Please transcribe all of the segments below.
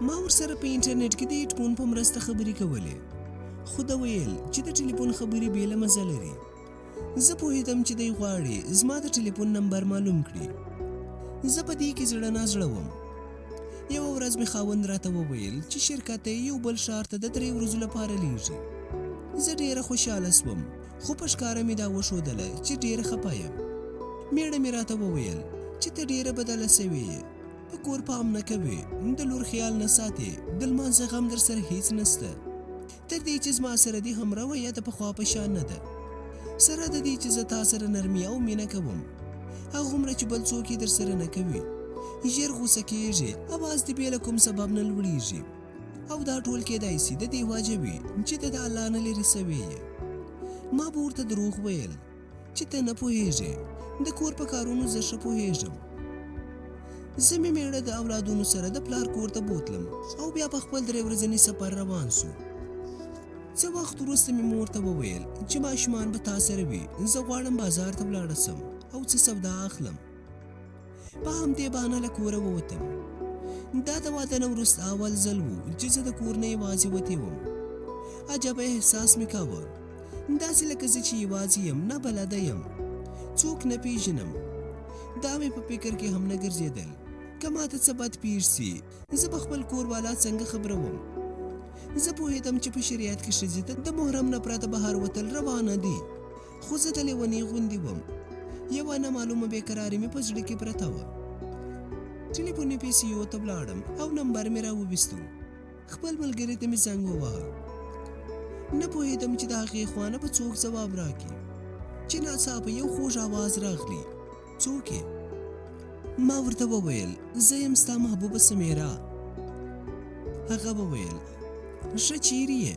ما ورسره په انټرنیټ کې د هیډفون په مرسته خبرې کولې، خو ده ویل چې د ټلیفون خبرې بېله مزه لري. زه پوهېدم چې دی غواړي زما د ټلیفون نمبر معلوم کړي. زه په دې کې زړه نازړه وم. یوه ورځ مې خاوند راته وویل چې شرکت ته یې یو بل ښار ته د 3 ورځو لپاره لیږي. زه ډېره خوشحاله شوم، خو په ښکاره مې دا وښودله چې ډېره خپه یم. مېړه مې راته وویل چې ته ډېره بدله شوې یې، په کور پام نه کوې، د لور خیال نه ساتې، د لمانځه غم درسره هیڅ نشته. تر دې چې زما سره دې هم رویه د پخوا په شان نه ده. سره د دې چې زه تا سره نرمي او مینه کوم، هغومره چې بل څوک یې درسره نه کوي. ژر غوسه کېږې، اواز دې بې له کوم سبب نه لوړېږي، او دا ټول کېدای شي د دې وجه وي چې ته د الله نه لرې شوې یې. ما به ورته دروغ ویل چې ته نه پوهېږې، د کور په کارونو زه ښه پوهېږم. زه مې مېړه د اولادونو سره د پلار کور ته بوتلم او بیا په خپل 3 ورځني سفر روان شو. څه وخت وروسته مې مور ته وویل چې ماشومان به تا سره وي، زه غواړم بازار ته ولاړه شم او څه سودا اخلم. په همدې بهانه له کوره ووتم. دا د واده نه وروسته اول ځل و چې زه د کور نه یوازې وتې وم. عجبه احساس مې کاوه، داسې لکه زه چې یوازې یم، نه بلده یم، څوک نه پیژنم. دا مې په فکر کې هم نه ګرځېدل که ماته څه بد پیښ شي زه به خپل کور والا څنګه خبروم. زه پوهېدم چې په شریعت کې ښځې ته د محرم نه پرته بهر وتل روا نه دي، خو زه د لیونۍ غوندې وم. یوه نامعلومه بېقراري مې په زړه کې پرته وه. ټلیفوني پیسیو ته ولاړم او نمبر مې راوویستو. خپل ملګري ته مې زنګ وواهه. نه پوهېدم چې د هغې خوا نه به څوک ځواب راکړي، چې ناڅاپه یو خوږ اواز راغلی، څوک یې؟ ما ورته وویل زه یم ستا محبوبه سمیرا. هغه وویل ښه چیرې یې؟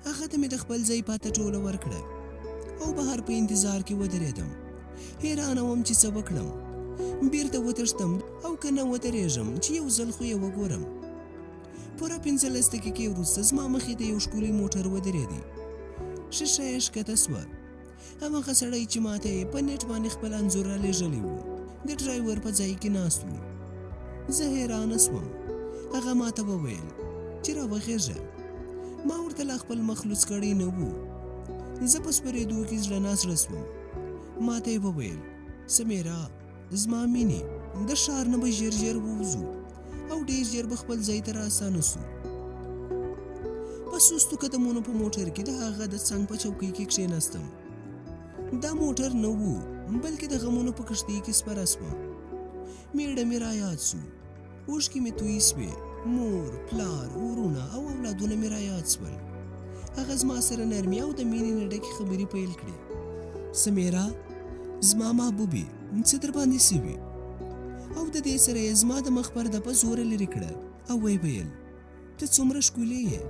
هغه ته مې د خپل ځای پته ټوله ورکړه او بهر په انتظار کې ودرېدم. حیرانه وم چې څه وکړم، بیرته وتښتم او که نه ودرېږم چې یو ځل خو یې وګورم. پوره 15 دقیقې وروسته زما مخې ته یو ښکلی موټر ودرېدی. ښیښه یې ښکته شوه. هماغه سړی چې ماته یې په نېټ باندې خپل انځور رالیږلی و د ډرایور په ځای کې ناست و. زه حیرانه شوم. هغه ماته وویل چې راوخېږه. ما ورته لا خپل مخ لوڅ کړی نه و. زه په سپرېدو کې زړه نازړه شوم. ماته یې وویل سمیرا زما مینې، د ښار نه به ژر ژر ووځو او ډېر ژر به خپل ځای ته راستانه شو. په سستو قدمونو په موټر کې د هغه د څنګ په چوکۍ کې کښېناستم. دا موټر نه و، بلکې د غمونو په کښتۍ کې سپره شوم. مېړه مې رایاد شو، اوښکې مې تویې شوې. مور، پلار، ورونه او اولادونه مې رایاد شول. هغه زما سره نرمي او د مینې نه ډکې خبرې پیل کړې. سمیرا زما محبوبې، څه در باندې شوي؟ او د دې سره یې زما د مخ پرده په زوره لرې کړه او ویې ویل ته څومره ښکلې یې.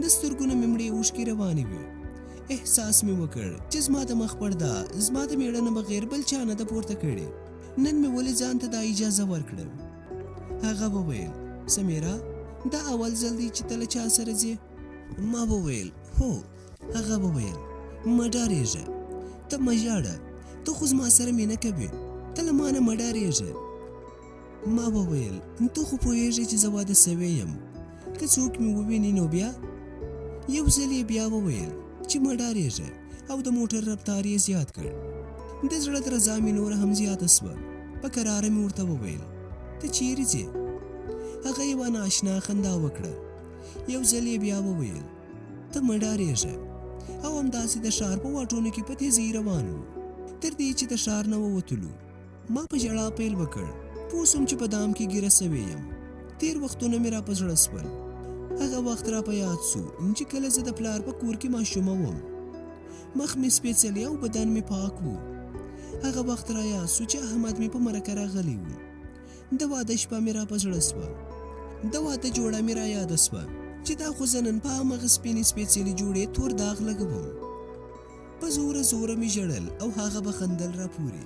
د سترګو نه مې مړې اوښکې روانې وې. احساس مې وکړ چې زما د مخ پرده زما د میړه نه بغیر بل چا نه ده پورته کړې. نن مې ولې ځان ته دا اجازه ورکړه؟ هغه وویل سمیرا دا اول ځل دی چې ته له چا سره ځې؟ ما وویل هو. هغه وویل مه ډارېږه، ته مه ژاړه، ته خو زما سره مینه کوې، ته له ما نه مه ډارېږه. ما وویل ته خو پوهېږې چې زه واده سوې یم، که څوک مې وویني نو بیا؟ یو ځل یې بیا وویل چې مه ډارېږه او د موټر رفتار یې زیات کړ. د زړه درزا مې نوره هم زیاته سوه. په کراره مې ورته وویل ته چیرې ځې؟ هغه یوه نااشنا خندا وکړه. یو ځل یې بیا وویل ته مه ډارېږه او همداسې د ښار په واټونو کې په تیزۍ روان وو، تر دې چې د ښار نه ووتلو. ما په ژړا پیل وکړ. پوه شوم چې په دام کې ګیره سوې یم. تیر وختونه مې را په زړه سول. هغه وخت را په یاد سو چې کله زه د پلار په کور کې ماشومه وم. مخ مې سپېڅلی او بدن مې پاک و. هغه وخت را یاد سو چې احمد مې په مرکه راغلی و. د واده شپه مې را په زړه سوه. د واده جوړه مې را یاده سوه چې دا خو زه نن په همغه سپینې سپېڅلې جوړې تور داغ لګوم. په زوره زوره مې ژړل او هغه به خندل راپورې.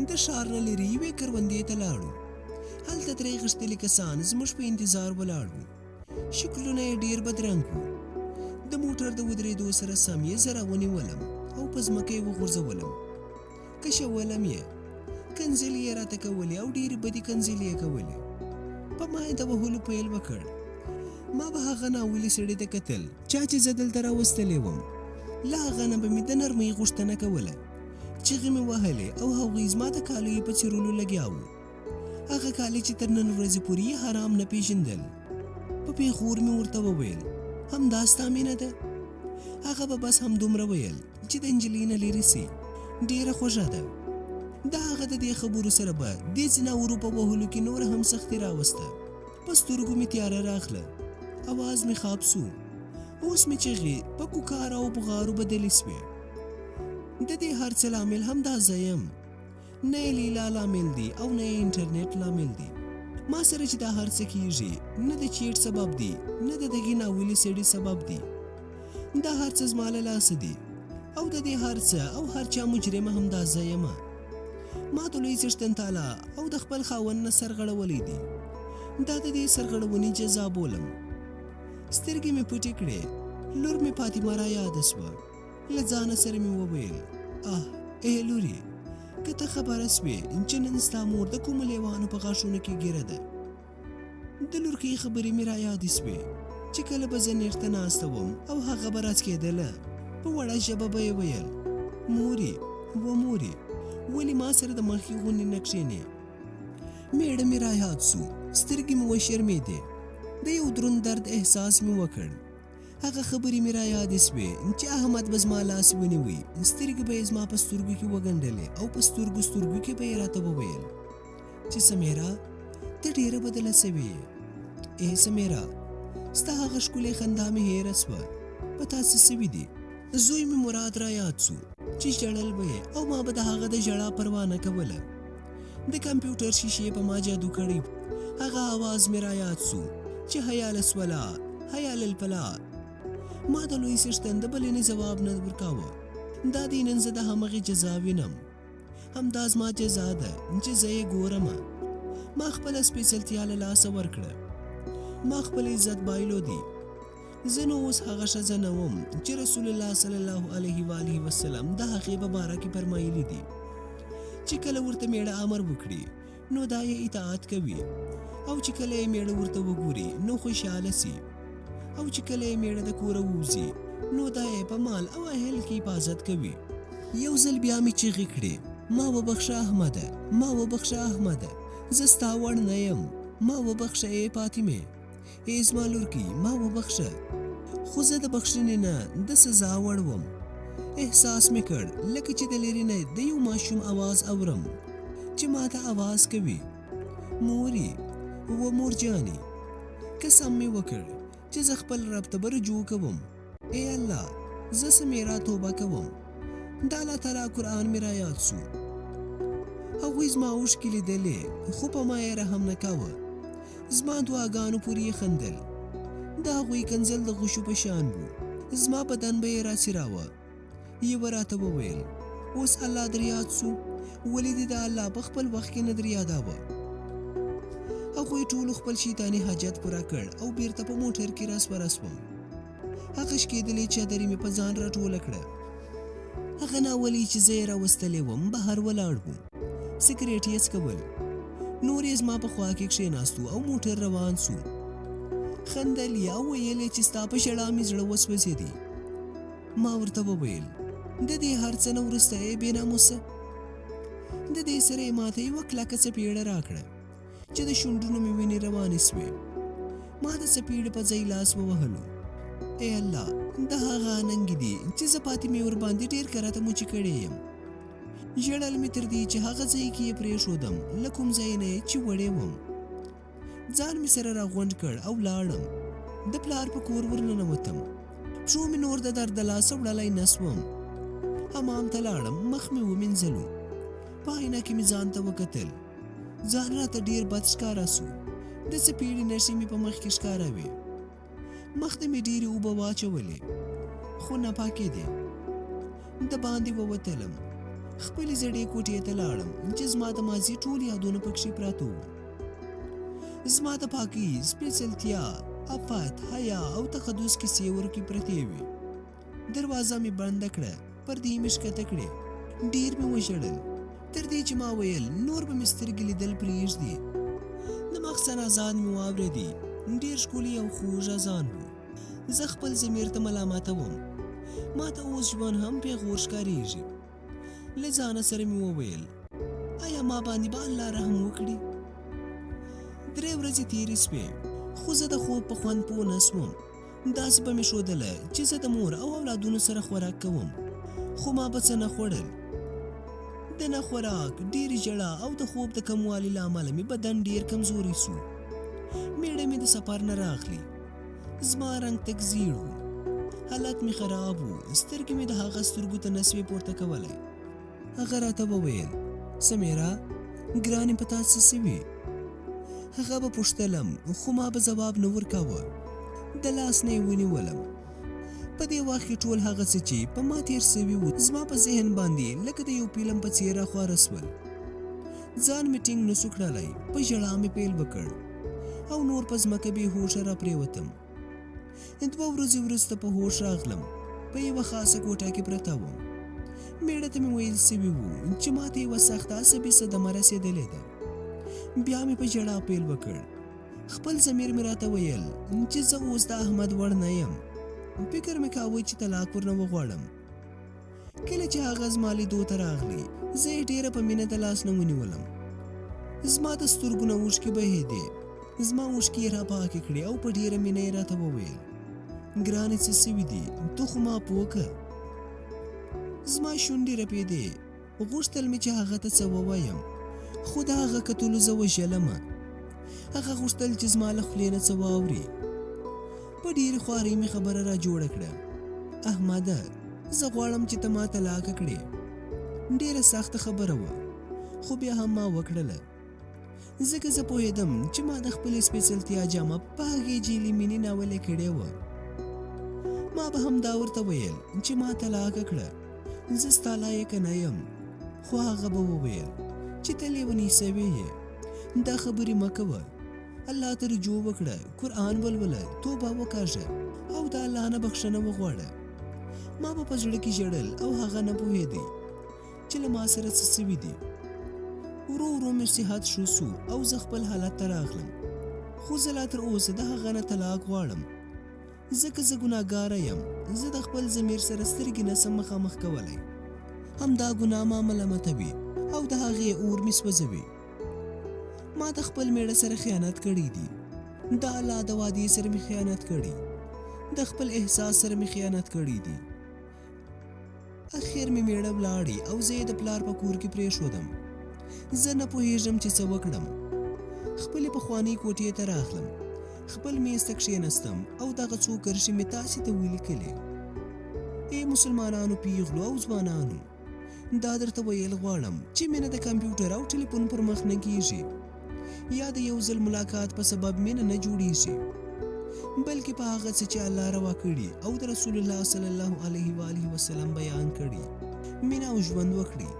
د ښار نه لرې یوې کروندې ته لاړو. هلته 3 غښتلي کسان زموږ په انتظار ولاړ وو. شکلونه یې ډېر بدرنګ وو. د موټر د ودرېدو سره سم یې زه راونیولم او په ځمکه یې وغورځولم. کشولم یې، کنځلې یې راته کولې او ډېرې بدې کنځلې یې کولې. په ما یې د وهلو پیل وکړ. ما به هغه ناولي سړي ته کتل چا چې زه دلته راوستلی وم. له هغه نه به مې د نرمۍ غوښتنه کوله. چیغې مې وهلې او هغوی زما د کالیو په څیرلو لګیا وو. هغه کالي چې تر نن ورځې پورې یې حرام نه پیژندل. په پیغور مې ورته وویل، همدا ستا مینه ده؟ هغه به بس همدومره ویل چې د نجلۍ نه لیرې سي، ډیره خوږه ده. د هغه د دې خبرو سره به دې ځناورو په وهلو کې نوره هم سختي راوسته. په سترګو مې تیاره راغله، اواز مې خاپ سو. اوس مې چغې په کوکار او بغارو بدلې سوې. د دې هر څه لامل همدا زه یم. نه یې لیلا لامل دی او نه یې انټرنیټ لامل دی. ما سره چې دا هر څه کیږي، نه د چیټ سبب دی، نه د دغې ناولي سړي سبب دی. دا هر څه زما له لاسه دي او د دې هر څه او هر چا مجرمه همدا زه یم. ما د لوی څښتن تعالی او د خپل خاوند نه سرغړولی دی. دا د دې سرغړونې جزا بولم. سترګې مې پټې کړې، لور مې فاطمه را یاده شوه. له ځانه سره مې وویل، اه ای لورې، که ته خبره سوې چې نن ستا مور د کومو لیوانو په غاښونو کې ګیره ده. د لورکۍ خبرې مې را یادې سوې چې کله به زه نېټ ته ناسته وم او هغه به راڅکېدله، په وړه ژبه به یې ویل، مورې و مورې، ولې ما سره د مخکې غوندې نه کښېنې؟ مېړه مې را یاد سو، سترګې مې وشرمېدې، د یو دروند درد احساس مې وکړ. هغه خبرې مې را یادې سوې چې احمد به زما لاس ونیوی، سترګې به یې زما په سترګو کې وګنډلې او په سترګو سترګو کې به یې راته وویل چې سمیرا ته ډېره بدله سوې یې. ای سمیرا، ستا هغه ښکلې خندا مې هېره سوه، په تا څه سوي دي؟ زوی مې مراد را یاد سو چې ژړل به یې او ما به د هغه د ژړا پروا نه کوله. د کمپیوټر شیشې په ما جادو کړی. هغه اواز مې را یاد سو چې حیا لسولا حیا للفلا. ما د لوی څښتن د بلنې ځواب نه ورکاوه. دا دی نن زه د همغې جزا وینم. همدا زما جزا ده چې زه یې ګورم. ما خپله سپېڅلتیا له لاسه ورکړه. ما خپل عزت بایلودی. زه نو اوس هغه ښځه نه وم چې رسول الله صلی الله علیه و آله وسلم د هغې په باره کې فرمایلي دي چې کله ورته میړه امر وکړي نو دا یې اطاعت کوي او چې کله یې میړه ورته وګوري نو خوشحاله سي او چې کله یې میړه د کوره ووځي نو دا یې په مال او اهل کې حفاظت کوي. یو ځل بیا مې چیغې کړې، ما وبخښه احمده، ما وبخښه احمده، زه ستا وړ نه یم، ما وبخښه ای فاطمې. ای زما لورکۍ، ما وبخښه. خو زه د بخښنې نه د سزا وړ وم. احساس مې کړ لکه چې د لرې نه د یو ماشوم اواز اورم چې ما ته اواز کوي، مورې، و مور جانې. قسم مې وکړ چې زه خپل رب ته به رجوع کوم. ای الله، زه سمیرا توبه کوم. د الله تعالی قرآن مې را یاد سو. هغوی زما اوښکې لیدلې خو په ما یې رحم نه کاوه. زما دعاګانو پورې یې خندل. د هغوی کنځل د غشو په شان وو. زما بدن به یې راڅیراوه. یوه راته وویل، اوس الله در یاد سو، ولې دې د الله په خپل وخت کې نه در یاداوه؟ هغوی ټولو خپل شیطاني حاجت پوره کړ او بیرته په موټر کې راسپره سوم. هغه شکېدلې چادري مې په ځان راټوله کړه. هغه ناولی چې زه یې راوستلی وم بهر ولاړ و، سګرېټ یې څکول. نور یې زما په خوا کې کښېناستو او موټر روان سو. خندل یې او ویل یې چې ستا په ژړا مې زړه وسوځېدی. ما ورته وویل، د دې هر څه نه وروسته ای بې ناموسه. د دې سره یې ماته یوه کلکه څپېړه راکړه چې د شونډونو مې وینې روانې سوې. ما د څپېړې په ځای لاس ووهلو. ای الله، دا هغه اننګې دي چې زه فاطمې ورباندې ډېر کرته موچې کړې یم. ژړل مې تر دې چې هغه ځای کې یې پرېښودم له کوم ځای نه یې چې وړې وم. ځان مې سره راغونډ کړ او لاړم. د پلار په کور ورننوتم. پښو مې نور د درد د لاسه وړلی نه سوم. حمام ته لاړم، مخ مې ومینځلو. په آینه کې مې ځان ته وکتل. ځان راته ډیر بد ښکاره سو. د څپېړې نښې مې په مخ کې ښکاره وې. مخ ته مې ډېرې اوبه واچولې خو نه پاکېدې. د باندې ووتلم، خپلې زړې کوټې ته لاړم چې زما د ماضي ټول یادونه پکښې پراته وو. زما د پاکۍ، سپېڅلتیا، عفت، حیا او تقدس کیسې ورکې پرتې وې. دروازه مې بنده کړه، پردې مې ښکته کړې. ډېر مې وژړل، تر دې چې ما ویل نور به مې سترګې لیدل پرېږدي. د ماخستن شخصا اذان مې واورېدی، ډېر ښکلی او خوږ اذان و. زه خپل ضمیر ته ملامته وم. ما ته اوس ژوند هم پېغور ښکارېږي. له ځانه سره مې وویل، ایا ما باندې به الله رحم وکړي؟ درې ورځې تېرې شوې، خو زه د خوب په خوند پوه نه شوم. داسې به مې ښودله چې زه د مور او اولادونو سره خوراک کوم، خو ما به څه نه خوړل. د نه خوراک، ډېرې ژړا او د خوب د کموالي له امله مې بدن ډېر کمزوری شو. مېړه مې د سفر نه راغلی. زما رنګ تک زیړ و. حالت مې خراب و، سترګې مې د هغه سترګو ته نه شوې پورته کولی. هغه راته وویل، سمیرا ګرانې په تا څه شوي؟ هغه به پوښتلم خو ما به ځواب نه ورکاوه. د لاس نه یې ونیولم. په دې وخت کې ټول هغه څه چې په ما تېر شوي وو زما په ذهن باندې لکه د یو فلم په څېر راخواره شول. ځان مې ټینګ نشو کړلی، په ژړا مې پیل وکړ او نور په ځمکه بې هوښه راپرېوتم. دوه ورځې وروسته په هوښ راغلم. په یوه خاصه کوټه کې پرته وم. میړه ته مې ویل سوي وو چې ما ته یوه سخته عصبي صدمه رسېدلې ده. بیا مې په ژړا پیل وکړ. خپل ضمیر مې راته ویل چې زه اوس د احمد وړ نه یم. فکر مې کاوه چې طلاق ورنه وغواړم. کله چې هغه زما لیدو ته راغلی، زه یې ډېره په مینه د لاس نه ونیولم. زما د سترګو نه اوښکې بهېدې. زما اوښکې یې راپاکې کړې او په ډېره مینه یې راته وویل، ګرانې څه سوي دي؟ ته خو ما پوه که. زما شونډې رپېدې. غوښتل مې چې هغه ته څه ووایم، خو د هغه کتلو زه وژلمه. هغه غوښتل چې زما له خولې نه څه واوري. په ډېرې خوارۍ مې خبره را جوړه کړه، احمده زه غواړم چې ته ما طلاقه کړې. ډېره سخته خبره وه، خو بیا هم ما وکړله، ځکه زه پوهېدم چې ما د خپلې سپېڅلتیا جامه په هغې جیلي مینې ناولې کړې وه. ما به همدا ورته ویل چې ما طلاقه کړه، زه ستا لایقه نه یم. خو هغه به وویل چې ته لیونی سوې یې، دا خبرې مه کوه، الله ته رجوع وکړه، قرآن ولوله، توبه وکاږه او د الله نه بخښنه وغواړه. ما به په زړه کې ژړل او هغه نه پوهېدی چې له ما سره څه سوي دي. ورو ورو مې صحت ښه سو او زه خپل حالت ته راغلم، خو زه لا تر اوسه د هغه نه طلاق غواړم، ځکه زه ګناهګاره یم. زه د خپل ضمیر سره سترګې نه سم مخامخ کولی. همدا ګناه ما ملامتوي او د هغې اور مې سوځوي. ما د خپل میړه سره خیانت کړی دی، د الله د وعدې سره مې خیانت کړی، د خپل احساس سره مې خیانت کړی دی. اخر مې میړه ولاړی او زه یې د پلار په کور کې پرېښودم. زه نه پوهېږم چې څه وکړم. خپلې پخوانۍ کوټې ته راغلم، خپل میز ته کښېنستم او دغه څو کرښې مې تاسې ته ولیکلې. ای مسلمانانو پیغلو او ځوانانو، دا درته ویل غواړم چې مینه د کمپیوټر او ټلیفون پر مخ نه کیږي، یا د یو ځل ملاقات په سبب مینه نه جوړیږي، بلکې په هغه څه چې الله روا کړي او د رسول الله صلی الله علیه و آله وسلم بیان کړي مینه او ژوند وکړي.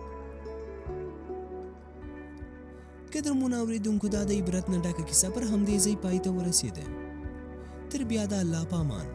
قدرمنو اوریدونکو، دا د عبرت نه ډکه کیسه پر همدې ځای پای ته ورسېده. تر بیا د الله په امان.